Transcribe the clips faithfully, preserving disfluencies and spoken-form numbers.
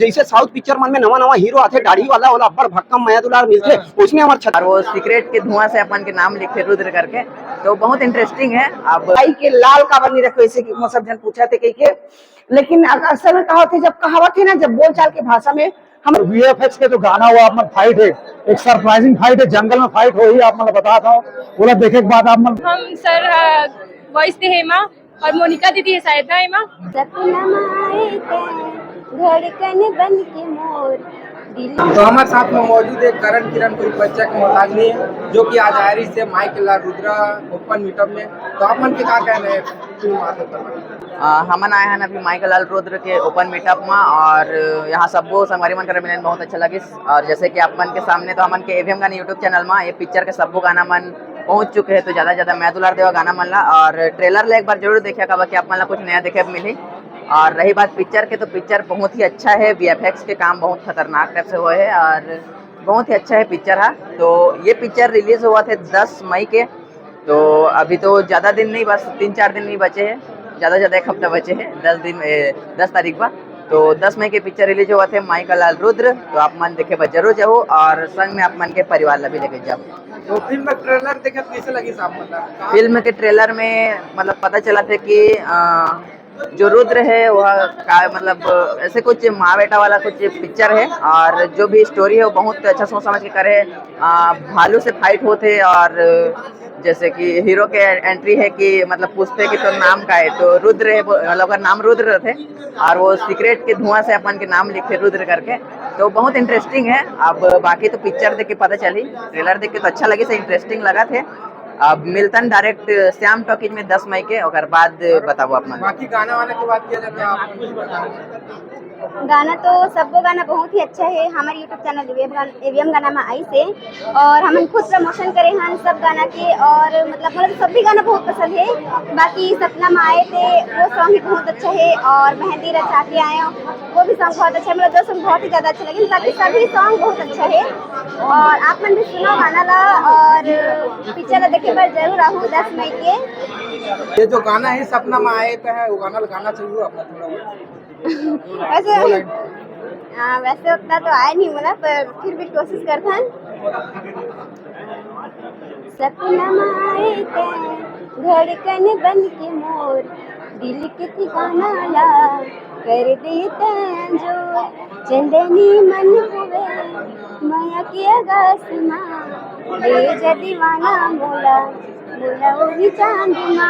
जैसे south picture मन में नवा नवा हीरो आथे, दाढ़ी वाला, ओला अब्बड़ भक्कम मया दुलार मिलथे, हाँ। उसने हमर छत और वो सिगरेट के धुआं से अपन के नाम लिखे रुद्र करके, तो बहुत इंटरेस्टिंग है। अब भाई के लाल काबर नहीं रखे, वैसे कि वो सब जन पूछा थे कह के, लेकिन अक-, अक्सर में कहा होते, जब कहावत है ना, जब बोलचाल के भाषा में हम वीएफएक्स के जो गाना हुआ, अपना फाइट है, एक सरप्राइजिंग फाइट है, जंगल में फाइट हो ही, आप मतलब बता था, बोला देखे के बाद आप मतलब हम सर, अ, वॉइस दे हे एमा, और मोनिका दीदी है शायद ना एमा। सपना माए ते धड़कन बन के मोर दिल। तो हमारे साथ में मौजूद है करण किरण, कोई परिचय के मोहताज नहीं है, जो कि आज आए रही से माई के लाल रुद्रा ओपन मीटअप में। तो आप मन के का कहना है फिल्म आते पर? अ, हमन आए हन अभी माई के लाल रुद्र के ओपन मीटअप में, और यहाँ सबो संगवारी मन कर मिलन बहुत अच्छा लगिस। और जैसे कि आप मन के सामने तो हमन के एवीएम गाना YouTube चैनल में ये पिक्चर के सबो गाना मन पहुंच चुके हैं, तो ज्यादा से ज्यादा मया दुलार देवा गाना मन ला, और ट्रेलर ला एक बार जरूर देखिया, काबर कि आप मन ला कुछ नया देखे मिली। और रही बात पिक्चर के, तो पिक्चर बहुत ही अच्छा है, वीएफएक्स के काम बहुत खतरनाक टाइप से हुए है और बहुत ही अच्छा है पिक्चर हा। तो ये पिक्चर रिलीज हुआ थे दस मई के, तो अभी तो ज्यादा दिन नहीं, बस तीन चार दिन नहीं बचे हैं, ज्यादा ज्यादा एक हफ्ता बचे हैं, दस दिन, ए, दस तारीख बा। तो दस मई के पिक्चर रिलीज हुआ थे माई का लाल रुद्र, तो आप मन देखे बर जरूर जाओ और संग में आप मन के परिवार ला भी लेके जाओ। तो फिल्म का ट्रेलर देखे तो कैसे लगी साहब, मतलब? फिल्म के ट्रेलर में मतलब पता चला थे कि अ, जो रुद्र है वह का मतलब ऐसे कुछ माँ बेटा वाला कुछ पिक्चर है, और जो भी स्टोरी है वो बहुत अच्छा सोच समझ के करे। अ, भालू से फाइट होते और जैसे कि हीरो के एंट्री है कि मतलब पूछते कि तो नाम का है, तो रुद्र है, मतलब ओकर नाम रुद्र रहते और वो सिगरेट के धुआं से अपन के नाम लिखते रुद्र करके। तो बहुत इंटरेस्टिंग है। अब बाकी तो पिक्चर देख के पता चली, ट्रेलर देख के तो अच्छा लगे से इंटरेस्टिंग लगा थे। अब मिलतन डायरेक्ट श्याम टॉकीज में दस मई के, ओकर बाद बताबो आप मन। बाकी गाना वाना की बात किया जाए तो आप कुछ बताओ। गाना तो सबको गाना बहुत ही अच्छा है, हमारे YouTube चैनल एवीएम गाना, एवीएम गाना में आई से, और हमन खुद प्रमोशन करे हन सब गाना के, और मतलब मतलब सभी गाना बहुत पसंद है। बाकी सपना में आए थे वो सॉन्ग भी बहुत अच्छा है, और मेहंदी रचा के आए हो वो भी सॉन्ग बहुत अच्छा है, मतलब दो सॉन्ग बहुत ही ज्यादा अच्छा लगे, बाकी सभी सॉन्ग बहुत अच्छा है। और आप मन भी सुनो गाना ला, और पिक्चर ला देखे बर जरूर आहू दस मई के। ये जो गाना है सपना में आए तो है, वो गाना गाना चाहिए अपना थोड़ा बहुत। वैसे दो लाइन। हाँ, वैसे उतना तो आया नहीं मोला, पर फिर भी कोशिश करथन। सपना में आए ते धड़कन बन के मोर दिल के ठिकाना ला कर देते जो चंदनी मन हुए मया के आकाश मा ले जा दीवाना मोला मोला वही चांद मा।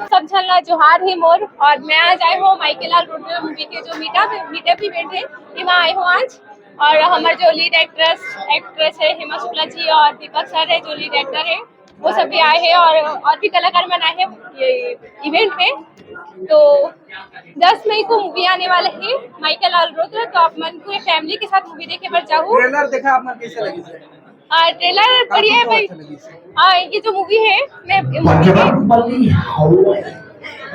सब झन ला जोहार हे मोर, और मैं आज आए हूँ माई के लाल रुद्र मूवी के जो मीटअप मीटअप इवेंट है, एमा आए हूँ आज। और हमारे जो लीड एक्ट्रेस एक्ट्रेस है हेमा शुक्ला जी और दीपक सर है जो लीड एक्टर है, वो सब भी आए हैं और और भी कलाकार मन आए हैं ये इवेंट में। तो दस मई को मूवी आने वाला है माई के लाल रुद्र, तो आप मन पूरे फैमिली के साथ मूवी देखे बर जाओ। ट्रेलर देखा, आप मन कैसे लगी सर? आ, ट्रेलर बढ़िया है भाई। अच्छा लगी सर। आ, ये जो मूवी है, मैं ये मूवी के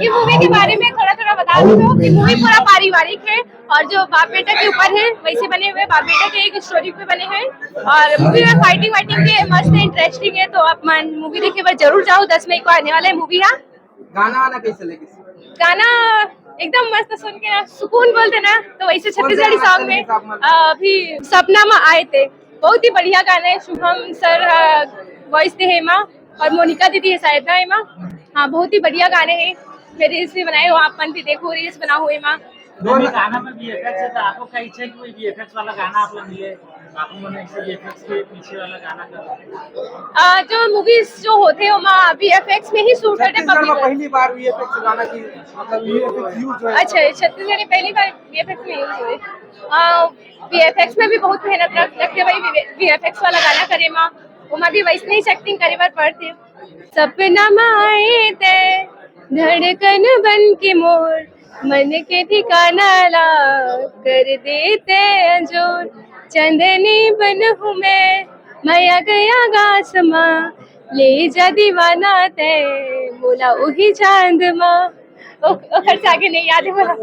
ये मूवी के बारे में थोड़ा थोड़ा बता दूं तो ये मूवी पूरा पारिवारिक है और जो बाप बेटा के ऊपर है, वैसे बने हुए बाप बेटा के एक स्टोरी पे बने हैं। और मूवी में फाइटिंग वाइटिंग भी मस्त है, इंटरेस्टिंग है, तो आप मन मूवी देखे बर जरूर जाओ। दस मई को आने वाला है मूवी। हाँ, गाना वाना कैसे लगे? गाना एकदम मस्त, सुन के ना सुकून बोलते ना, तो वैसे छत्तीसगढ़ी सॉन्ग में अभी सपना में आए थे, बहुत ही बढ़िया गाना है। शुभम सर वॉइस दे हेमा और मोनिका दीदी है शायद ना हेमा। हाँ, बहुत ही बढ़िया गाने हैं। मेरे रील्स भी बनाए हो आप मन भी, देखो रील्स बना हुए माँ। दोनों गाना में वीएफएक्स है, तो आपको क्या इच्छा है कि कोई वीएफएक्स वाला गाना आप लोग मिले, आप लोगों ने इसे वीएफएक्स के पीछे वाला गाना कर? आ, जो मूवीज जो होते हैं माँ वीएफएक्स में ही शूट करते हैं छत्तीसगढ़ में पहली बार वीएफएक्स गाना की, मतलब वीएफएक्स यूज हुआ है। अच्छा, छत्तीसगढ़ में पहली बार वीएफएक्स में यूज हुए। वीएफएक्स में भी बहुत मेहनत रख लगते भाई। वीएफएक्स वाला गाना करे माँ, वो माँ भी वैसे ही एक्टिंग करे बार पड़ते। सपना माए ते धड़कन बन के मोर मन के ठिकाना ला कर देते अंजोर। चंदनी बन हूँ मैं मया गया गास माँ, ले जा दीवाना ते मोला उही चांद माँ। ओकर से आगे नहीं याद है मोला।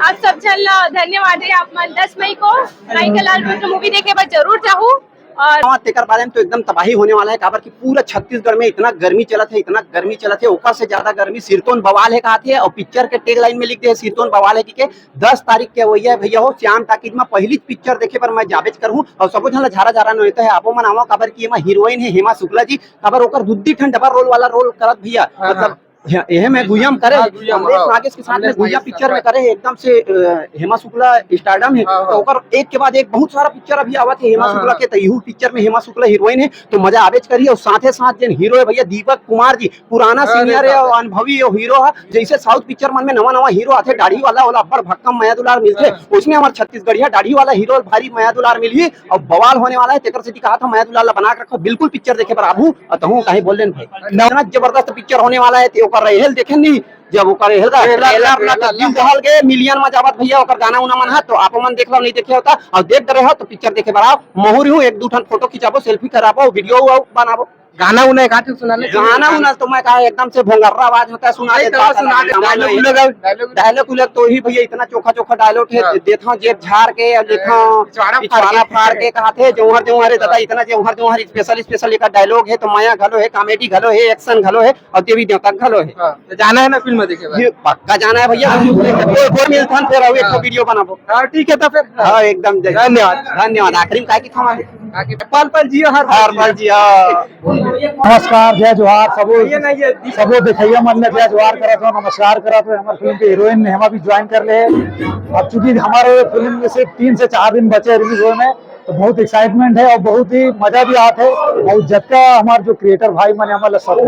आप सब झन ला धन्यवाद है। आप मन दस मई को माई के लाल रुद्र मूवी देखे बर जरूर जाहू। और हाँ, तेकर बारे में तो एकदम तबाही होने वाला है, काबर कि पूरा छत्तीसगढ़ में इतना गर्मी चलत है, इतना गर्मी चलत है, ओकर से ज्यादा गर्मी सिरतोन बवाल है कहत हे। और पिक्चर के टैगलाइन में लिख दे हे, सिरतोन बवाल है कि दस तारीख के अवइया भैया हो, श्याम टाकीज में पहली पिक्चर देखे बर मैं जाबेच करहूँ। और सबो झन ला झारा झारा नोएता है, आपो मन आवो, काबर कि एमा हीरोइन है हेमा शुक्ला जी, काबर ओकर दुद्दी ठन डबल रोल वाला रोल करत भैया, हाँ, मतलब हाँ। ये, ये मैं गुहिया में करे हाँ, गुहिया में, अमरीश हाँ। नागेश के साथ में अमरीश गुहिया नागेश पिक्चर में करे, एकदम से अ, हेमा शुक्ला स्टारडम है। हाँ, तो हाँ। ओकर एक के बाद एक बहुत सारा पिक्चर अभी आवत है हेमा हाँ, शुक्ला हाँ। के, तो इहू पिक्चर में हेमा शुक्ला हीरोइन है, तो मजा आबेच करी। और साथे साथ जेन हीरो है भैया दीपक कुमार जी, पुराना अरे सीनियर है बाप और रे। अनुभवी वो हीरो है। जैसे साउथ पिक्चर मन में नवा नवा हीरो आथे दाढ़ी वाला, ओला अब्बड़ भक्कम मया दुलार मिलथे, हाँ। उसमें हमार छत्तीसगढ़िया दाढ़ी वाला हीरो भारी मया दुलार मिलही। अब बवाल होने वाला है, तेकर सेती कहा था, मया दुलार ला बना के रखो, बिल्कुल पिक्चर देखे बर आबू। और तहूँ कहीं बोल देन भाई, इतना जबरदस्त पिक्चर होने वाला है, ते ओकर रहेल देखे नहीं, जब ओकर रहेल का trailer, trailer ला trailer, तो दिल दहल गए, मिलियन में जावत भैया ओकर गाना उना मन हा, तो आप मन देख लो, नहीं देखे होता, और देख रहे हो तो पिक्चर देखे बर आओ, महूरी हूँ एक दू ठन फोटो खिंचाबो, सेल्फी कराबो, वीडियो बनाबो। गाना उना एक आध सुना ले। गाना उना तो मैं कहा एकदम से भोंगर्रा आवाज होता है, सुना नहीं, देता तो सुना दे, गाना dialogue नहीं। उलोग। Dialogue। Dialogue उलोग तो ही भैया इतना चोखा चोखा डायलॉग है, हाँ। देता हूँ जेब झाड़ के और देता हूँ पिछवाड़ा फाड़ पिछवाड़ा के। फाड़ के कहा थे, जोहर जोहर है दादा, हाँ। इतना जोहर जोहर special special एक डायलॉग है, तो मया घलो है, comedy घलो है, action घलो है और देवी देवता घलो है। हाँ, तो जाना है ना फिल्म देखे बर? ये पक्का जाना है भैया, कोई कोई मिलथन फिर अभी एक हाँ। वीडियो बनाबो। हाँ, ठीक है तो फिर। हाँ, एकदम जय। धन्यवाद। धन्यवाद। आखिरी में काय की था हमारे? आगे पल पल जियो हर हर पल जियो। नमस्कार, जय जोहार, सबो, ये ना, ये सबो देखइया मन ल जय जोहार करत हो, नमस्कार करत हो। हमर फिल्म के हीरोइन ने हेमा भी ज्वाइन कर ले हे। अब चूंकि हमारे फिल्म में सिर्फ तीन से चार दिन बचे रिलीज होए में, तो बहुत एक्साइटमेंट है और बहुत ही मजा भी आत है। और जतका हमार जो क्रिएटर भाई मन हमन ल सब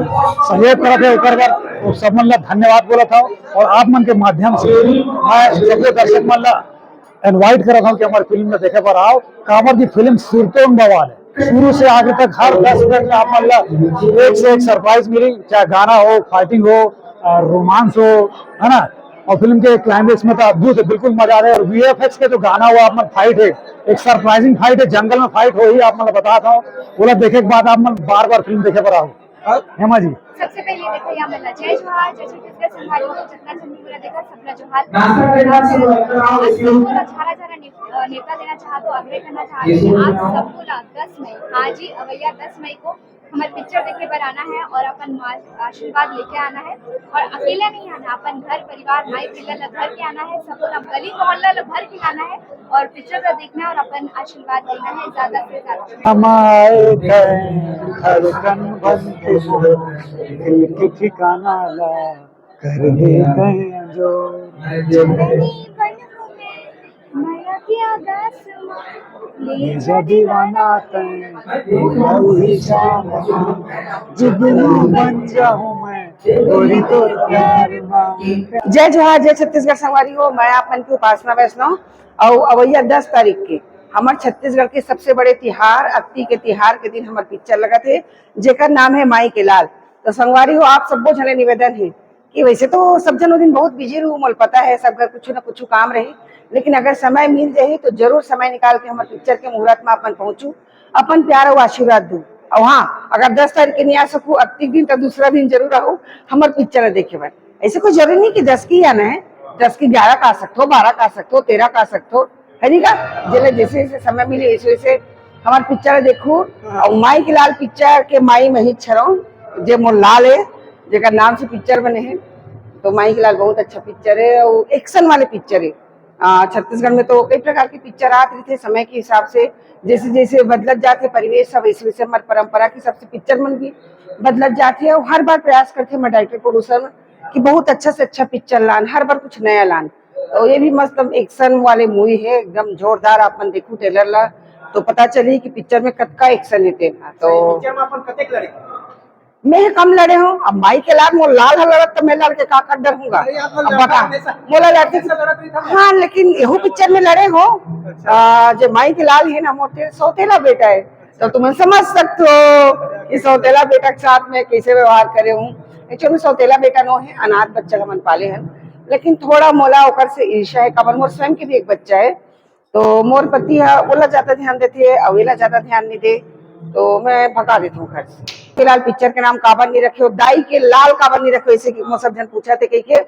सहयोग करत है, ओकर बर वो सब मन ल धन्यवाद बोलत हव। और आप मन के माध्यम से मैं सबो दर्शक मन ल इनवाइट करत हूँ कि हमारे फिल्म में देखे बर आओ। काबर की फिल्म सुरतोन बवाल है, शुरू से आगे तक हर दस मिनट में आप मतलब एक से एक सरप्राइज मिली, चाहे गाना हो, फाइटिंग हो, रोमांस हो, है ना। और फिल्म के क्लाइमेक्स में तो अद्भुत है, बिल्कुल मजा आ रहा है। और वीएफएक्स के जो गाना हुआ, आप मन फाइट है, एक सरप्राइजिंग फाइट है, जंगल में फाइट हो ही, आप मतलब बताता हूँ, बोला देखे के बाद आप मन बार बार फिल्म देखे बर आओ। हेमा जी। सबसे पहले देखो या मला जय जोहार, जय छत्तीसगढ़ संगवारी हो, जितना जन मोला देखा, सबला जोहार। नाश्ता करना शुरू करता हूँ, आज सबको ला झारा झारा ने-, अ, नेवता देना चाहत हो, आग्रह करना चाहत हो कि आप सबको ला दस मई, आज ही अवैया दस मई को हमारे पिक्चर देखे बर आना है और अपन मा-, आशीर्वाद लेके आना है। और अकेला नहीं आना, अपन घर परिवार, माई पिल्ला ला धर के आना है, सबको ला गली मोहल्ला ला भर के लाना है। और पिक्चर ला देखना है और अपन आशीर्वाद देना है ज्यादा से ज्यादा। हमारे धड़कन बन के दिल के ठिकाना ला कर दे कहीं जो। चांदनी बन हूँ मैं, माया की आकाश में, ले जा दीवाना तैं, तू ही शाम, जुगनू बन जाऊं मैं, गोरी तोर प्यार मा। जय जोहार, जय छत्तीसगढ़ संगवारी हो, मैं आप मन की उपासना वैष्णव। और अवैया दस तारीख के हमर छत्तीसगढ़ के सबसे बड़े तिहार, अक्ती के तिहार के दिन हमर पिक्चर लगत हे, जेकर नाम है माई के लाल। तो संगवारी हो, आप सबो झने निवेदन है कि वैसे तो सब जन वो दिन बहुत बिजी रहू, मोल पता है, सब घर कुछ ना कुछ काम रही, लेकिन अगर समय मिल जाही तो जरूर समय निकाल के हमर पिक्चर के मुहूर्त में अपन पहुंचू, अपन प्यार और आशीर्वाद दू। और हाँ, अगर दस तारीख के नहीं आ सकू अक्ती दिन, तो दूसरा दिन जरूर आहू हमर पिक्चर देखे बर। ऐसे कोई जरूरी नहीं कि दस की आना है, दस की ग्यारह का आ सकते हो, बारह का आ सकते हो, तेरह का आ सकते हो, है नी का? जेला जैसे जैसे समय मिले, वैसे वैसे हमार पिक्चर देखू। और माई के लाल पिक्चर के माई मही छरौन, जे मोर लाल है, जेकर नाम से पिक्चर बने है, तो माई के लाल बहुत अच्छा पिक्चर है और एक्शन वाले पिक्चर है। आ, छत्तीसगढ़ में तो कई प्रकार के पिक्चर आत रहिथे समय के हिसाब से, जैसे जैसे बदलत जात है परिवेश, सब वैसे वैसे हमार परंपरा के हिसाब से पिक्चर मन भी बदलत जात है। और हर बार प्रयास करते हमारे डायरेक्टर प्रोड्यूसर मन कि बहुत अच्छा से अच्छा पिक्चर लान, हर बार कुछ नया लान। तो ये भी मस्त एक्शन वाले मूवी है, एकदम जोरदार। आप मन देखू ट्रेलर ला तो पता चली कि पिक्चर में कतका एक्शन है तेन ह। तो पिक्चर में अपन कतेक लड़े? मैं कम लड़े हूँ। अब माई के लाल, मोर लाल ह लड़त तो मैं लड़ के का कर डर हूँगा? अरे, आप लोग अब लड़ता बता, हमेशा, मोला लड़ते हमेशा लड़त रही था। हाँ, लेकिन यहू पिक्चर में लड़े हो। अच्छा। आ, जो माई के लाल है ना, मोर तेरे सौतेला बेटा है, तो तुम समझ सकते हो कि सौतेला बेटा के साथ में कैसे व्यवहार करे हूँ। एक्चुअली में सौतेला बेटा नो है, अनाथ बच्चा ला मन पाले हन, लेकिन थोड़ा मोला ओकर से ईर्ष्या है, काबर मोर स्वयं के भी एक बच्चा है। तो मोर पति ह ओला ज्यादा ध्यान देथे, अउ एला ज्यादा ध्यान नहीं दे, तो मैं भगा देता हूँ घर से। के लाल पिक्चर के नाम काबर नहीं रखे हो, दाई के लाल काबर नहीं रखे हो, ऐसे कि मोर सब जन पूछा थे कह के।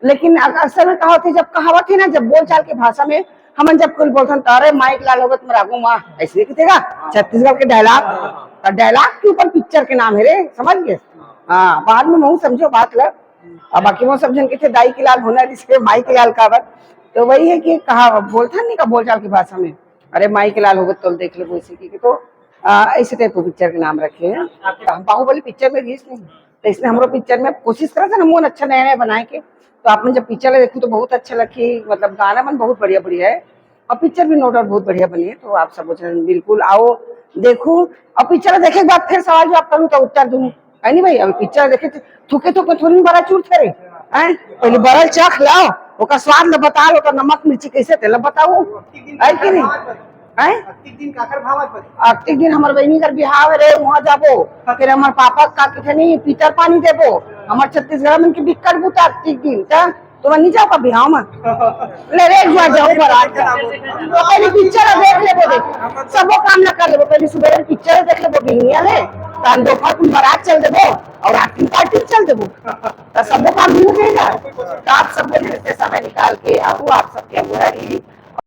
लेकिन अ-, असल में कहा होते, जब कहावत है ना, जब बोलचाल के भाषा में हमन जब कोई बोलथन, "अरे माई के लाल होगे तुम्हर आगू मा," ऐसे किथे गा छत्तीसगढ़ के डायलॉग। तो डायलॉग के ऊपर पिक्चर के नाम हे रे, समझ गे? हाँ, बाद में महू समझो बात ला। अब बाकी वो सब झन किथे दाई के लाल होना, जिसके माई के लाल काबर। तो वही है कि कहा बोलथन नहीं का बोलचाल की भाषा में, "अरे माई के लाल होगे तो देख लेबो," ऐसे कि तो आ, ऐसे टाइप के पिक्चर के नाम रखे हैं। हम बाहुबली पिक्चर में रिलीज नहीं, तो इसलिए हमरो पिक्चर में कोशिश करा था ना मोन अच्छा नया नया बनाए के। तो आप मन जब पिक्चर ला देखू तो बहुत अच्छा लगी, मतलब गाना मन बहुत बढ़िया बढ़िया है और पिक्चर भी नो डाउट बहुत बढ़िया बनी है। तो आप सब झन बिल्कुल आओ, देखू। और पिक्चर देखे के बाद फिर सवाल जवाब करूँ तो उत्तर दूँ, है नहीं भाई? अभी पिक्चर देखे थे, थूके थूके थोड़ी बरा चूर थे रे, हैं? पहले बरल चख लाओ, ओकर स्वाद ल बता लो, ओकर नमक मिर्ची कैसे तेला बताओ, है कि नहीं? हैं? अक्तिक दिन काकर भावत बने? अक्तिक दिन हमर बहिनी कर बिहाव रे, वहाँ जाबो। फिर हमर पापा का किथे नहीं, पितर पानी देबो। हमर छत्तीसगढ़ मन के बिक्कट बूता अक्तिक दिन, त तुम नहीं जाओ का बिहाव में? ले रे, एक बार जाओ बारात का। तो पहले पिक्चर देख लेबो, देख। सबो काम ना कर लेबो, पहले सुबह पिक्चर देख लेबो बिहनिया ले, तान दोपहर कुन बारात चल देबो और रात की पार्टी चल देबो। तो सबो काम नहीं हो जाएगा। तो आप सबो जैसे समय निकाल के आओ, आप सबके बुरा नहीं।